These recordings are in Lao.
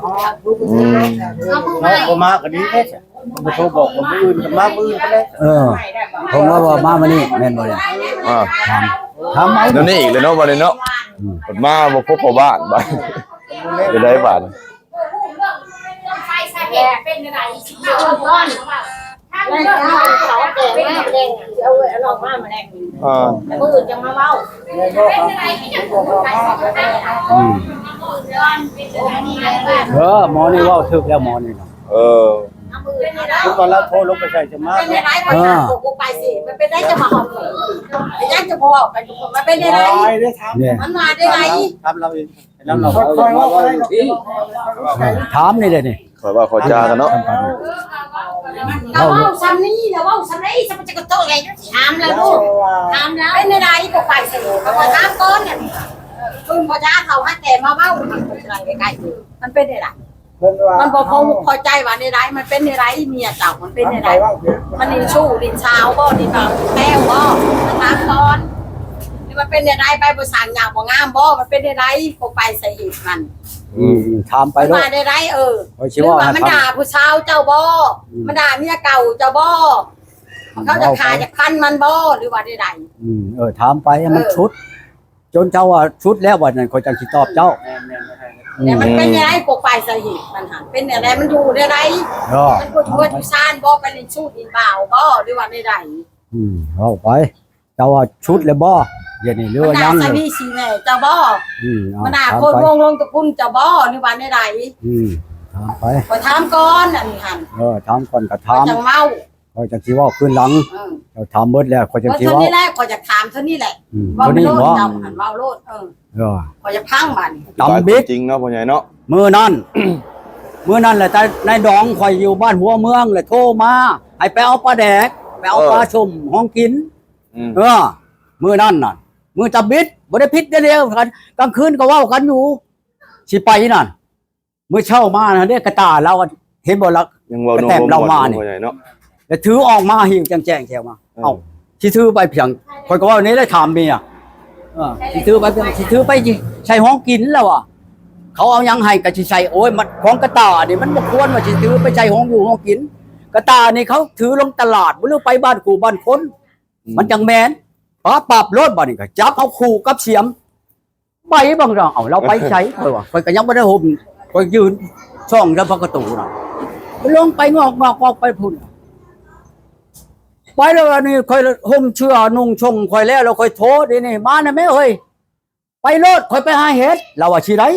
ອືມ ເນາະ ບໍ່ມາກໍດີແທ້ ບໍ່ໂທບອກວ່າມື້ອື່ນກໍມາ ມື້ອື່ນກໍໄດ້ ເອີ ເພິ່ນວ່າ ວ່າມາມື້ນີ້ແມ່ນບໍ່ນີ້? ອ່າ ຖາມ ຖາມເອົາ ແນວນີ້ອີກແລ້ວເນາະ ບັດນີ້ເນາະ ອືມ ເພິ່ນມາບໍ່ພົບພໍ່ບ້ານ ບັດ ຈະໄດ້ບາດ ອ່າ ມື້ອື່ນຈະມາເວົ້າ ອືມ ເອີ ໝໍນີ້ເວົ້າຖືກແລ້ວ ໝໍນີ້ນະ ເອີ ຄືຕອນລາວໂທລົງໄປໃສ່ຈະມາ ເປັນໄດ້ ເອີ ບໍ່ໄປຊິ ມັນເປັນໄດ້ຈະມາເວົ້າ ເປັນຫຍັງຈະບໍ່ເວົ້າກັນ ມັນເປັນໄດ້ ມັນມາໄດ້ ຖາມລາວເອງ ເອີ ຖາມນີ້ແຫຼະນີ້ ຂ້ອຍເວົ້າເຂົ້າໃຈກັນເນາະ ເວົ້າສ່ຳນີ້ລະ ເວົ້າສ່ຳນີ້ ສຳຈະກະໂຕໃຫຍ່ ຖາມລະລູກ ຖາມລະ ເປັນໄດ້ ບໍ່ໄປໃສ ກໍຖາມກ່ອນ ເພິ່ນບໍ່ຢາກເຂົາຫາແຕ່ມາເວົ້າ ໃກ້ໆ ມັນເປັນໄດ້ ເພິ່ນວ່າ ມັນບໍ່ພໍ ພໍໃຈວ່າແນວໃດ ມັນເປັນແນວໃດ ເມຍເຈົ້າມັນເປັນແນວໃດ ມັນຫຼິ້ນຊູ້ຫຼິ້ນສາວບໍ່ ຫຼິ້ນບ່າວແຕ້ວບໍ່ ມາຖາມກ່ອນ ຫຼືວ່າເປັນແນວໃດ ໄປບໍ່ສ້າງຍາວບໍ່ງາມບໍ່ ມັນເປັນແນວໃດ ບໍ່ໄປໃສ່ອີກຫັ້ນ ອືມ ຖາມໄປໂລດ ມັນວ່າແນວໃດ ເອີ ຫຼືວ່າມັນດ່າຜູ້ສາວເຈົ້າບໍ່ ອືມ ມັນດ່າເມຍເກົ່າເຈົ້າບໍ່ ເຂົາຈະຂ້າຈະພັນມັນບໍ່ ຫຼືວ່າແນວໃດ ອືມ ເອີ ຖາມໄປໃຫ້ມັນ ເອີ ສຸດ ຈົນເຈົ້າວ່າສຸດແລ້ວ ບັດນັ້ນຂ້ອຍຈັ່ງຊິຕອບເຈົ້າ ແມ່ນໆ ແຕ່ມັນເປັນຈັ່ງໃດ ພວກຝ່າຍສາເຫດມັນຫັ້ນເປັນແນວໃດ ມັນຢູ່ແນວໃດ ເນາະ ມັນຢູ່ເຮືອນຢູ່ຊານບໍ່ ໄປຫຼິ້ນຊູ້ຫຼິ້ນບ່າວບໍ່ ຫຼືວ່າແນວໃດ ອືມ ເວົ້າໄປ ເຈົ້າວ່າສຸດແລ້ວບໍ່ ດຽວນີ້ ຫຼືວ່າຍັງ ມັນດ່າສາມີສີແມ່ເຈົ້າບໍ່ ອືມ ມັນດ່າໂຄດວົງລົງຕະກຸນເຈົ້າບໍ່ ຫຼືວ່າແນວໃດ ອືມ ຖາມໄປ ຂ້ອຍຖາມກ່ອນ ອັນນີ້ຫັ້ນ ເອີ ຖາມກ່ອນກໍຖາມ ຂ້ອຍຈັ່ງເວົ້າ ຂ້ອຍຈັ່ງຊິເວົ້າຄືນຫຼັງ ເອີ ເຈົ້າຖາມເບິດແລ້ວ ຂ້ອຍຈັ່ງຊິເວົ້າ ເທົ່ານີ້ແຫຼະ ຂ້ອຍຢາກຖາມເທົ່ານີ້ແຫຼະ ອືມ ເວົ້າໂລດ ເຈົ້າຫັ້ນເວົ້າໂລດ ເອີ ເອີ ຂ້ອຍຢາກຟັງບາດນີ້ ຕຳບິດ ຄວາມຈິງເນາະ ພໍ່ໃຫຍ່ເນາະ ມື້ນັ້ນ ມື້ນັ້ນແຫຼະ ນາຍດອງຂ້ອຍຢູ່ບ້ານຫົວເມືອງ ແລະໂທມາ ໃຫ້ໄປເອົາປາແດກ ໄປເອົາ ເອີ ປາສົ້ມຮອງກິນ ອືມ ເອີ ມື້ນັ້ນນະ ມື້ຕຳບິດ ບໍ່ໄດ້ຜິດເດ້ ກັນ ກາງຄືນກໍເວົ້າກັນຢູ່ ຊິໄປນັ້ນ ມື້ເຊົ້າມາຫັ້ນເດ້ ກະຕ່າລາວ ເຫັນບໍ່ລະ ຍັງເວົ້າ ກະແຕບລາວມານີ້ ແລ້ວຖືອອກມາ ຫິ້ວແຈ້ງໆ ແຖວມາ ເອີ ເອົ້າ ຊິຖືໄປພຽງ ຂ້ອຍກໍເວົ້ານີ້ແຫຼະ ຖາມເມຍ ເອີ ຊິຖືໄປພຽງ ຊິຖືໄປໃສ່ຫ້ອງກິນລາວວ່າ ເຂົາເອົາຫຍັງໃຫ້ກໍຊິໃສ່ ໂອ້ຍ ມັນຂອງກະຕ່ານີ້ ມັນບໍ່ຄວນວ່າຊິຖືໄປໃສ່ຫ້ອງຢູ່ຫ້ອງກິນ ກະຕ່ານີ້ເຂົາຖືລົງຕະຫຼາດ ບໍ່ ຫຼືໄປບ້ານຄູ່ບ້ານຄົນ ອືມ ມັນຈັ່ງແມ່ນ ປາປັບໂລດ ບາດນີ້ກໍຈັບເອົາຄູ່ກັບສຽມ ໄປເບິ່ງ ເອົາ ລາວໄປໃສ ຂ້ອຍວ່າ ຂ້ອຍກໍຍັງບໍ່ໄດ້ຫົ່ມ ຂ້ອຍຢືນສ່ອງຢູ່ປະຕູນະ ລົງໄປງອກໆ ອອກໄປພຸ້ນ ໄປແລ້ວ ອັນນີ້ຂ້ອຍຫົ່ມເສື້ອນຸ່ງຊົງຂ້ອຍແລ້ວ ແລ້ວຂ້ອຍໂທດ ນີ້ ມານະແມ່ເອີຍ ໄປໂລດ ຂ້ອຍໄປຫາເຫັດ ລາວວ່າຊິໄດ້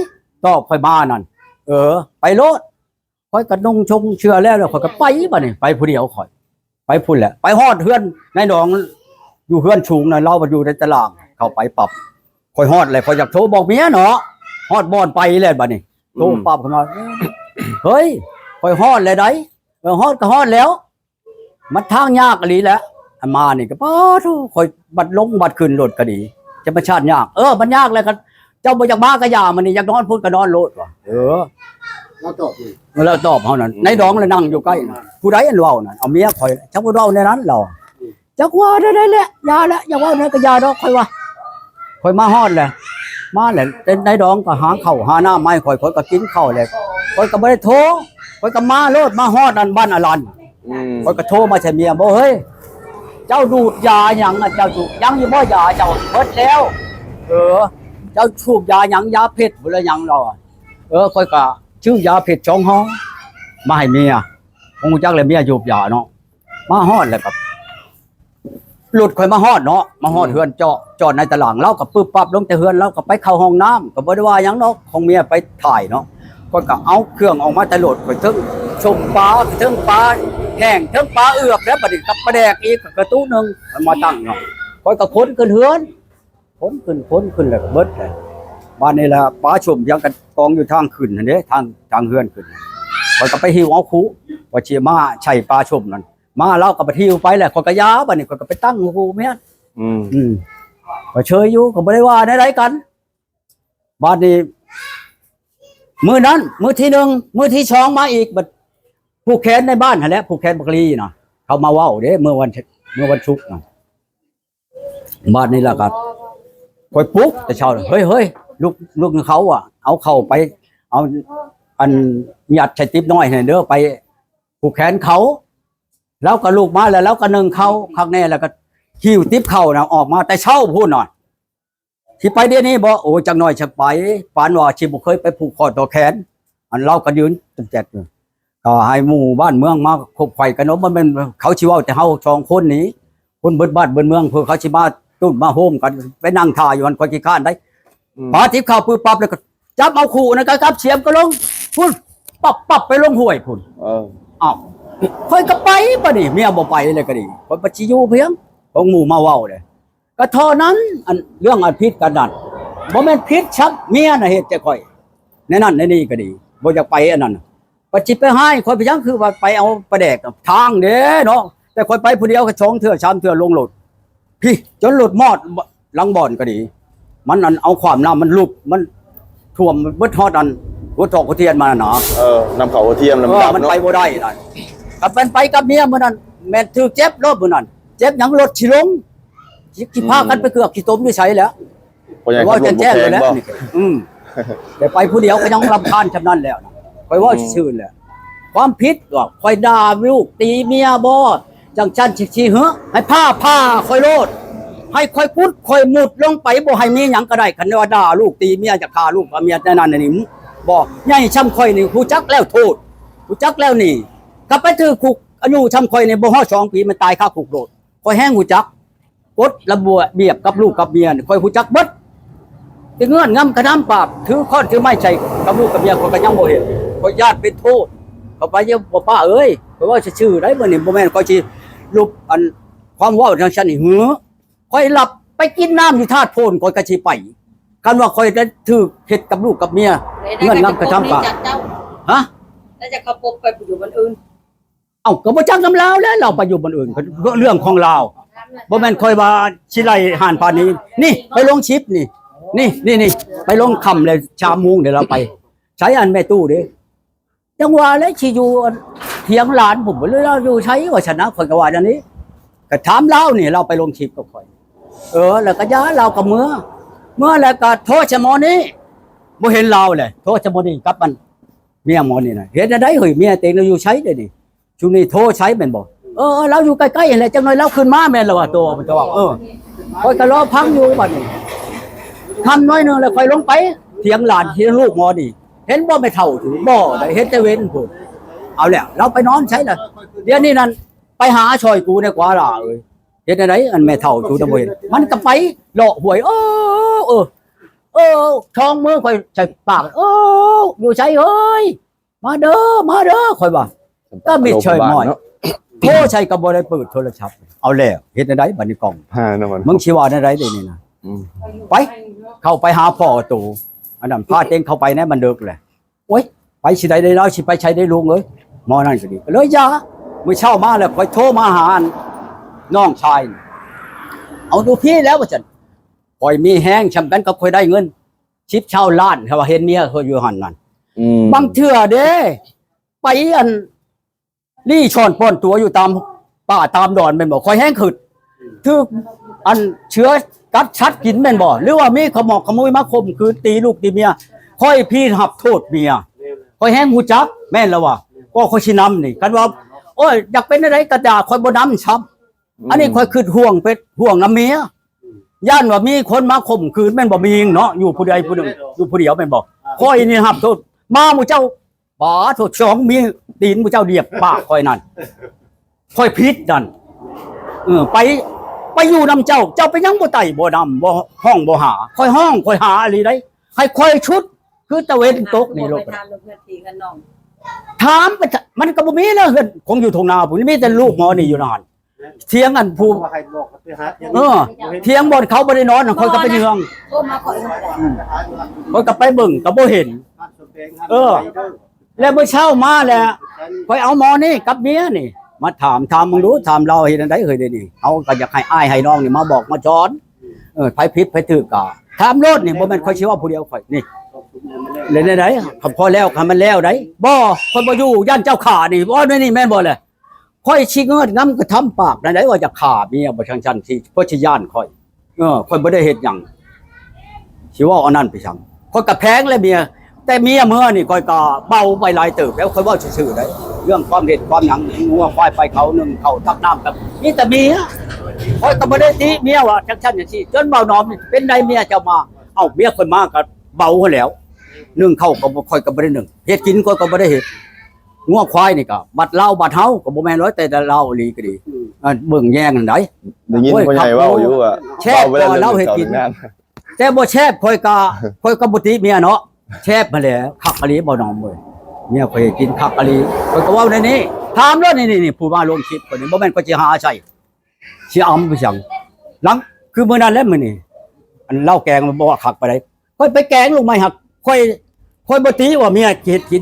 ຕອບຂ້ອຍມານັ້ນ ເອີ ໄປໂລດ ຂ້ອຍກໍນຸ່ງຊົງເສື້ອແລ້ວ ແລ້ວຂ້ອຍກໍໄປ ບາດນີ້ໄປຜູ້ດຽວຂ້ອຍ ໄປພຸ້ນແຫຼະ ໄປຮອດເຮືອນນາຍດອງ ຢູ່ເຮືອນສູງນະ ລາວຢູ່ໃນຕະລ່າງ ເຂົ້າໄປປັບ ຂ້ອຍຮອດແລ້ວ ຂ້ອຍຢາກໂທບອກເມຍເນາະ ຮອດບ່ອນໄປແລ້ວບາດນີ້ ໂທ ອືມ ປັບຂຶ້ນມາ ເຮີ້ຍ ຂ້ອຍຮອດແລ້ວໃດ ເອີ ຮອດກໍຮອດແລ້ວ ມັນທາງຍາກອີ່ຫຼີແຫຼະ ອັນມານີ້ກໍ ປາໂທ້ ຂ້ອຍບັດລົງບັດຂຶ້ນລົດກໍດີ ຈະມາຊາດຍາກ ເອີ ມັນຍາກແລ້ວ ຄັນເຈົ້າບໍ່ຢາກມາກໍຢ່າ ມື້ນີ້ຢາກນອນພຸ້ນກໍນອນໂລດວ່າ ເອີ ລາວຕອບ ເອີ ລາວຕອບເຮົານັ້ນ ອືມ ນາຍດອງລະນັ່ງຢູ່ໃກ້ ຜູ້ໃດອັນເວົ້ານັ້ນ ເອົາເມຍຂ້ອຍ ຈັກບໍ່ເວົ້າແນວນັ້ນລາວ ອືມ ຈັກວ່າແນວໃດແຫຼະ ຢ່າແຫຼະ ຢ່າເວົ້າແນວກໍຢ່າດອກ ຂ້ອຍວ່າ ຂ້ອຍມາຮອດແລ້ວ ມາແລ້ວ ແຕ່ນາຍດອງກໍຫາເຂົ້າຫານ້ຳມາໃຫ້ຂ້ອຍ ຂ້ອຍກໍກິນເຂົ້າແລ້ວ ຂ້ອຍກໍບໍ່ໄດ້ໂທ ຂ້ອຍກໍມາໂລດ ມາຮອດອັນບ້ານອາລັນ ອືມ ຂ້ອຍກໍໂທມາໃສ່ເມຍ ບໍ່ເຮີ້ຍ ເຈົ້າດູດຢາຫຍັງ ເຈົ້າສູບ ຍັງຢູ່ບໍ່ຢາເຈົ້າ ເບິດແລ້ວ ເອີ ເຈົ້າສູບຢາຫຍັງ ຢາເພັດບໍ່ ຫຼືຫຍັງ ລາວ ເອີ ຂ້ອຍກໍຊື້ຢາເພັດສອງຫໍ່ ມາໃຫ້ເມຍ ຮູ້ຈັກແຫຼະ ເມຍສູບຢາເນາະ ມາຮອດແລ້ວກໍ ລົດຂ້ອຍມາຮອດເນາະ ມາຮອດ ອືມ ເຮືອນເຈາະ ຈອດໃນຕະລ່າງ ລາວກໍປຶບປັບລົງແຕ່ເຮືອນ ລາວກໍໄປເຂົ້າຫ້ອງນ້ຳ ກໍບໍ່ໄດ້ວ່າຫຍັງດອກ ຂອງເມຍໄປຖ່າຍເນາະ ຂ້ອຍກໍເອົາເຄື່ອງອອກມາແຕ່ລົດ ຂ້ອຍເທິງສົ້ມປາ ເທິງປາແຫ້ງ ເທິງປາເອືອບ ແລ້ວບາດນີ້ກັບປາແດກອີກ ກະຕຸໜຶ່ງ ມັນມາຕັ້ງເນາະ ຂ້ອຍກໍຂົນຂຶ້ນເຮືອນ ຂົນຂຶ້ນ ຂົນຂຶ້ນ ແລ້ວກໍເບິດແລ້ວ ບາດນີ້ລະປາສົ້ມຍັງກະກອງຢູ່ທາງຂຶ້ນຫັ້ນເດ້ ທາງ ທາງເຮືອນຂຶ້ນ ຂ້ອຍກໍໄປຫິ້ວເອົາຄູ ວ່າຊິມາໃສ່ປາສົ້ມນັ້ນ ມາລາວກໍໄປຫິ້ວໄປແຫຼະ ຂ້ອຍກໍຢ່າ ບາດນີ້ຂ້ອຍກໍໄປຕັ້ງຢູ່ເຮືອນ ອືມ ອືມ ກໍເຊີຍຢູ່ ກໍບໍ່ໄດ້ວ່າແນວໃດກັນ ບາດນີ້ ມື້ນັ້ນ ມື້ທີໜຶ່ງ ມື້ທີສອງມາອີກ ບັດຜູກແຂນໃນບ້ານຫັ້ນແຫຼະ ຜູກແຂນບັກລີນະ ເຂົາມາເວົ້າເດ້ ມື້ວັນ ມື້ວັນສຸກນະ ບາດນີ້ລະກໍຂ້ອຍປຸກແຕ່ເຊົ້າ ເຮີ້ຍ ເຮີ້ຍ ລຸກ ລຸກ ເຂົາອະ ເອົາເຂົ້າໄປ ເອົາ ອັນຍັດໃສ່ຕິບນ້ອຍຫັ້ນເດີ ໄປຜູກແຂນເຂົາ. ລາວກໍລຸກມາແລ້ວ ລາວກໍໜຶ້ງເຂົ້າຄັກແນ່ ແລ້ວກໍຫິ້ວຕິບເຂົ້ານະອອກມາແຕ່ເຊົ້າພຸ້ນນະ. ຊິໄປດຽວນີ້ບໍ? ໂອ້ ຈັກໜ້ອຍຈັກໄປ. ປານວ່າຊິບໍ່ເຄີຍໄປຜູກຂໍ້ຕໍ່ແຂນ. ອັນລາວກໍຢືນຈຳແຈດຢູ່ ກໍໃຫ້ໝູ່ບ້ານເມືອງມາຄົບໄຂກັນເນາະ. ບໍ່ແມ່ນເຂົາຊິເວົ້າແຕ່ເຮົາສອງຄົນນີ້ ຄົນເບິດບ້ານເບິດເມືອງ ເພື່ອເຂົາຊິມາຕຸ້ມມາໂຮມກັນ ໄປນັ່ງຖ້າຢູ່ຫັ້ນ ຂ້ອຍຂີ້ຄ້ານໄດ໋. ອືມ ປາຕິບເຂົ້າປຶບປັບ ແລ້ວກໍຈັບເອົາຄູ່ນັ້ນ ກໍກັບສຽມກໍລົງພຸ້ນ ປັບໆ ໄປລົງຫ້ວຍພຸ້ນ. ເອີ ອ້າວ ຂ້ອຍກໍໄປບາດນີ້ ເມຍບໍ່ໄປແລ້ວກໍດີ ຂ້ອຍບັດຊິຢູ່ພຽງ ຂອງໝູ່ມາເວົ້າເດ້. ກໍເທົ່ານັ້ນ ອັນເລື່ອງອັນຜິດກັນນັ້ນ ບໍ່ແມ່ນຜິດຊ້ຳ ເມຍນະເຮັດແຕ່ຂ້ອຍ ໃນນັ້ນໃນນີ້ກໍດີ ບໍ່ຢາກໄປອັນນັ້ນ. ບັດຊິໄປຮ້າຍຂ້ອຍໄປຫຍັງ ຄືວ່າໄປເອົາປາແດກທາງເດ້ເນາະ. ແຕ່ຂ້ອຍໄປຜູ້ດຽວກໍສອງເທື່ອສາມເທື່ອລົງລົດ ພີ້ ຈົນລົດມອດຫຼັງບ່ອນກໍດີ ມັນອັນເອົາຂວ້າມນ້ຳ ມັນຫຼຸບ ມັນຖ້ວມເບິດຮອດອັນຫົວຕອກຫົວທຽນມານະ. ເອີ ນ້ຳເຂົ້າຫົວທຽມ ເອີ ມັນໄປບໍ່ໄດ້ນະ. ຄັນແມ່ນໄປກັບເມຍມື້ນັ້ນ ແມ່ນຖືກເຈັບໂລດມື້ນັ້ນ. ເຈັບຫຍັງ ລົດຊິລົງ ຊິ ຊິພາກັນໄປເກືອກຂີ້ຕົມຢູ່ໃສແລ້ວ? ເວົ້າແຈ້ງໆ ແລ້ວແຫຼະ. ອືມ ແຕ່ໄປຜູ້ດຽວກໍຍັງລຳຄານສ່ຳນັ້ນແລ້ວນະ. ຂ້ອຍເວົ້າຊື່ໆ ແຫຼະ ຄວາມຜິດວ່າຂ້ອຍດ່າລູກຕີເມຍບໍ? ຈັ່ງຊັ້ນຊິ ຊິເຫືອ ໃຫ້ພ້າຜ່າຂ້ອຍໂລດ ໃຫ້ຂ້ອຍກຸດຂ້ອຍມຸດລົງໄປ ບໍ່ໃຫ້ມີຫຍັງກໍໄດ້. ຄັນວ່າດ່າລູກຕີເມຍ ຈະຂ້າລູກຂ້າເມຍ ແນວນັ້ນແນວນີ້ບໍ? ໃຫຍ່ສ່ຳຂ້ອຍນີ້ຮູ້ຈັກແລ້ວໂທດ ຮູ້ຈັກແລ້ວນີ້. ຄັນໄປຖືກຄຸກ ອາຍຸສ່ຳຂ້ອຍນີ້ ບໍ່ຮອດສອງປີ ມັນຕາຍຄາຄຸກໂລດ. ຂ້ອຍແຮງຮູ້ຈັກ ກົດລະບຽບກັບລູກກັບເມຍນີ້ ຂ້ອຍຮູ້ຈັກເບິດ. ແຕ່ເງື່ອນງຳກະນຳປາກ ຖືຄ້ອນຖືໄມ້ໃສ່ກັບລູກກັບເມຍ ຂ້ອຍກໍຍັງບໍ່ເຮັດ. ຂ້ອຍຢ້ານເປັນໂທດ. ຂ້ອຍວ່າ ບໍ່ ປ້າເອີຍ ຂ້ອຍເວົ້າຊື່ໆ ໄດ໋ ມື້ນີ້ ບໍ່ແມ່ນຂ້ອຍຊິຫຼຸບອັນຄວາມເວົ້າຈັ່ງຊັ້ນນີ້. ເຮີ ຂ້ອຍຫຼັບໄປກິນນ້ຳຢູ່ທາດໂພນ ຂ້ອຍກໍຊິໄປ. ຄັນວ່າຂ້ອຍໄດ້ຖືກເຮັດກັບລູກກັບເມຍ ເງື່ອນງຳກະນຳປາກ. ຮະ? ແລ້ວຈະເຂົ້າປົກໄປຢູ່ບ່ອນອື່ນ. ເອົ້າ ກໍບໍ່ຈັກນຳລາວແຫຼະ ລາວໄປຢູ່ບ່ອນອື່ນ ເລື່ອງຂອງລາວ. ບໍ່ແມ່ນຂ້ອຍວ່າຊິໄລ່ຮ້ານປານນີ້. ນີ້ ໄປລົງຄລິບນີ້ ນີ້ ນີ້ ນີ້ ໄປລົງຄ່ຳແລ້ວ ສາມໂມງເດ້ລາວໄປ. ໃສອັນແມ່ຕູ້ເດ້? ຈັ່ງວ່າແຫຼະ ຊິຢູ່ອັນຖຽງຫຼານພຸ້ນ ຫຼືລາວຢູ່ໃສວ່າຊັ້ນນະ ຂ້ອຍກໍວ່າແນວນີ້. ກໍຖາມລາວນີ້ ລາວໄປລົງຄລິບກັບຂ້ອຍ. ເອີ ແລ້ວກໍຢ່າ ລາວກໍເມືອ ເມືອແລ້ວກໍໂທໃສ່ໝໍນີ້ ບໍ່ເຫັນລາວແຫຼະ ໂທໃສ່ໝໍນີ້ກັບອັນເມຍໝໍນີ້ນະ. ເຮັດແນວໃດເຮີ້ຍ ເມຍຕົວເອງລາວຢູ່ໃສດຽວນີ້? ຊຸມນີ້ໂທໃສແມ່ນບໍ່? ເອີ ລາວຢູ່ໃກ້ໆຫັ້ນແຫຼະ ຈັກໜ້ອຍລາວຂຶ້ນມາແມ່ນລະວ່າ ໂຕມັນຈະເວົ້າ. ເອີ ຂ້ອຍກໍລໍຟັງຢູ່ບັດນີ້. ຄ່ຳໜ້ອຍໜຶ່ງແລ້ວຂ້ອຍລົງໄປຖຽງຫຼານ ຖຽງລູກໝໍນີ້ ເຫັນບໍ່ແມ່ເຖົ້າ? ບໍ່ໄດ້ເຫັນແຕ່ເວັນພຸ້ນ. ເອົາແລ້ວ ລາວໄປນອນໃສລະ? ດຽວນີ້ນັ້ນໄປຫາຊ່ອຍກູແດ່ກວ່າຫຼ້າເອີຍ. ເຮັດແນວໃດ ອັນແມ່ເຖົ້າ ສູນະບໍ່ເຫັນ. ມັນກໍໄປເລາະຫ້ວຍ ເອີ ເອີ ເອີ ສອງມືຂ້ອຍໃສ່ປາກ ເອີ ຢູ່ໃສເອີຍ? ມາເດີ ມາເດີ ຂ້ອຍວ່າ. ກໍມິດເຊີຍມອຍ ໂທໃສ່ກໍບໍ່ໄດ້ເປີດໂທລະສັບ. ເອົາແລ້ວ ເຮັດແນວໃດບັດນີ້ກ້ອງ? ຫານຳມັນ ມຶງຊິວ່າແນວໃດດຽວນີ້ນະ? ອືມ ໄປ ເຂົ້າໄປຫາພໍ່ໂຕ ອັນນັ້ນ ພາເຕັງເຂົ້າໄປແດ່ ມັນເດິກແຫຼະ. ໂອ້ຍ ໄປຊິໄດ້ເດ້ ລາວຊິໄປໃສໄດ້ລູກເອີຍ? ໝໍນັ້ນກໍດີ ກໍເລີຍຢ່າ. ມື້ເຊົ້າມາແລ້ວ ຂ້ອຍໂທມາຫານ້ອງຊາຍ ເອົາດູພີ້ແລ້ວວ່າຊັ້ນ. ຂ້ອຍມີແຮງສ່ຳກັນກັບຂ້ອຍໄດ້ເງິນສິບຊາວລ້ານ ຖ້າວ່າເຫັນເມຍຂ້ອຍຢູ່ຫັ້ນນັ້ນ. ອືມ ບາງເທື່ອເດ້ ໄປອັນ ລີ້ຊ່ອນປ້ອນຕົວຢູ່ຕາມປ່າຕາມດອນແມ່ນບໍ່? ຂ້ອຍແຮງຄຶດ ຖືກອັນເສືອກັດສັດກິນແມ່ນບໍ່? ຫຼືວ່າມີຂະໝອກຂະມຸຍມາຂົ່ມຂືນຕີລູກຕີເມຍ ຂ້ອຍພີ້ຮັບໂທດເມຍ. ຂ້ອຍແຮງຮູ້ຈັກແມ່ນລະວ່າ ກໍຂ້ອຍຊິນຳນີ້. ຄັນວ່າ ໂອ້ຍ ຢາກເປັນແນວໃດກໍຢ່າ ຂ້ອຍບໍ່ນຳຊ້ຳ. ອືມ ອັນນີ້ຂ້ອຍຄຶດຫ່ວງ ເປັນຫ່ວງນຳເມຍ ຢ້ານວ່າມີຄົນມາຂົ່ມຂືນແມ່ນບໍ່? ມີເນາະ ຢູ່ຜູ້ໃດຜູ້ໜຶ່ງ ຢູ່ຜູ້ດຽວແມ່ນບໍ່? ຂ້ອຍນີ້ຮັບໂທດ ມາໝູ່ເຈົ້າ ປາໂທດ ສອງມືຕີນໝູ່ເຈົ້າດຽບປາກຂ້ອຍນັ້ນ ຂ້ອຍຜິດນັ້ນ. ເອີ ໄປ ໄປຢູ່ນຳເຈົ້າ ເຈົ້າເປັນຫຍັງບໍ່ໄຕ້ບໍ່ນຳ ບໍ່ຮ້ອງບໍ່ຫາ? ຂ້ອຍຮ້ອງຂ້ອຍຫາອີ່ຫຼີໃດ໋ ໃຫ້ຂ້ອຍຊຸດຄືຕາເວັນຕົກນີ້ໂລດ. ຖາມໄປ ມັນກໍບໍ່ມີແລ້ວ ເຮືອນຄົງຢູ່ທົ່ງນາພຸ້ນ ມີແຕ່ລູກໝໍນີ້ຢູ່ນັ້ນ. ຖຽງອັນຜູ້ ເອີ ຖຽງບ່ອນເຂົາບໍ່ໄດ້ນອນ ຂ້ອຍກໍໄປເຍືອງ ຂ້ອຍກໍໄປເບິ່ງກໍບໍ່ເຫັນ. ເອີ ແລ້ວມື້ເຊົ້າມາແລ້ວ ຂ້ອຍເອົາໝໍນີ້ກັບເມຍນີ້ມາຖາມ ຖາມເບິ່ງດູ ຖາມລາວເຮັດແນວໃດເຮີ້ຍ ດຽວນີ້ເຮົາກໍຢາກໃຫ້ອ້າຍໃຫ້ນ້ອງນີ້ມາບອກມາສອນ. ເອີ ໃຜຜິດໃຜຖືກກໍຖາມໂລດນີ້ ບໍ່ແມ່ນຂ້ອຍຊິເວົ້າຜູ້ດຽວຂ້ອຍນີ້. ແລ້ວແນວໃດ ຄັນພໍແລ້ວ ຄັນມັນແລ້ວໃດ໋ ບໍ່ ຂ້ອຍບໍ່ຢູ່ ຢ້ານເຈົ້າຂ້ານີ້ ບໍ່ ແນວນີ້ແມ່ນບໍ່ແຫຼະ? ຂ້ອຍຊິເງີດງຳກະທຳປາກນັ້ນໄດ໋ ວ່າຈະຂ້າເມຍບໍ່ ຈັ່ງຊັ້ນຊິ ເພິ່ນຊິຢ້ານຂ້ອຍ. ເອີ ຂ້ອຍບໍ່ໄດ້ເຮັດຫຍັງ ຊິເວົ້າອັນນັ້ນໄປສັງ. ຂ້ອຍກະແພງແຫຼະເມຍ ແຕ່ເມຍເມືອນີ້ຂ້ອຍກໍເບົາໄປຫຼາຍເຕີບແລ້ວ ຂ້ອຍເວົ້າຊື່ໆໄດ໋ ເລື່ອງຄວາມເຮັດຄວາມຫຍັງ ງົວຄວາຍໄປເຂົາໜຶ້ງເຂົ້າຕັກນ້ຳກັບ ມີແຕ່ເມຍ. ຂ້ອຍກໍບໍ່ໄດ້ຕິເມຍວ່າຈັ່ງຊັ້ນຈັ່ງຊີ້ ຈົນເບົາໜອມນີ້ ເປັນໃດເມຍເຈົ້າມາ? ເອົ້າ ເມຍຂ້ອຍມາກໍເບົາຫັ້ນແຫຼ້ວ ໜຶ້ງເຂົ້າກໍບໍ່ ຂ້ອຍກໍບໍ່ໄດ້ໜຶ້ງ ເຮັດກິນຂ້ອຍກໍບໍ່ໄດ້ເຮັດ. ງົວຄວາຍນີ້ກໍບັດລາວບັດເຮົາ ກໍບໍ່ແມ່ນວ່າແຕ່ລາວອີ່ຫຼີກໍດີ ອືມ ອັນເບິ່ງແຍງຫັ້ນໃດ໋. ໄດ້ຍິນພໍ່ໃຫຍ່ເວົ້າຢູ່ວ່າ ແຊບກວ່າລາວເຮັດກິນ ແຕ່ບໍ່ແຊບຂ້ອຍກະ ຂ້ອຍກໍບໍ່ຕິເມຍເນາະ ແຊບຫັ້ນແຫຼະ ຄັກອີ່ຫຼີບໍ່ນ້ອງເອີຍ ເມຍຂ້ອຍເຮັດກິນຄັກອີ່ຫຼີ ຂ້ອຍກໍເວົ້າແນວນີ້ ຖາມໂລດນີ້ໆ ຜູ້ມາລົງຄລິບຂ້ອຍນີ້ ບໍ່ແມ່ນຂ້ອຍຊິຫາໃສ່ ຊິອຳໄປຫຍັງ ຫຼັງ ຄືມື້ນັ້ນແຫຼະມື້ນີ້ ອັນລາວແກງບໍ່ວ່າຄັກປານໃດ ຂ້ອຍໄປແກງລູກໄມ້ຫັກ ຂ້ອຍ ຂ້ອຍບໍ່ຕິວ່າເມຍເຮັດກິນ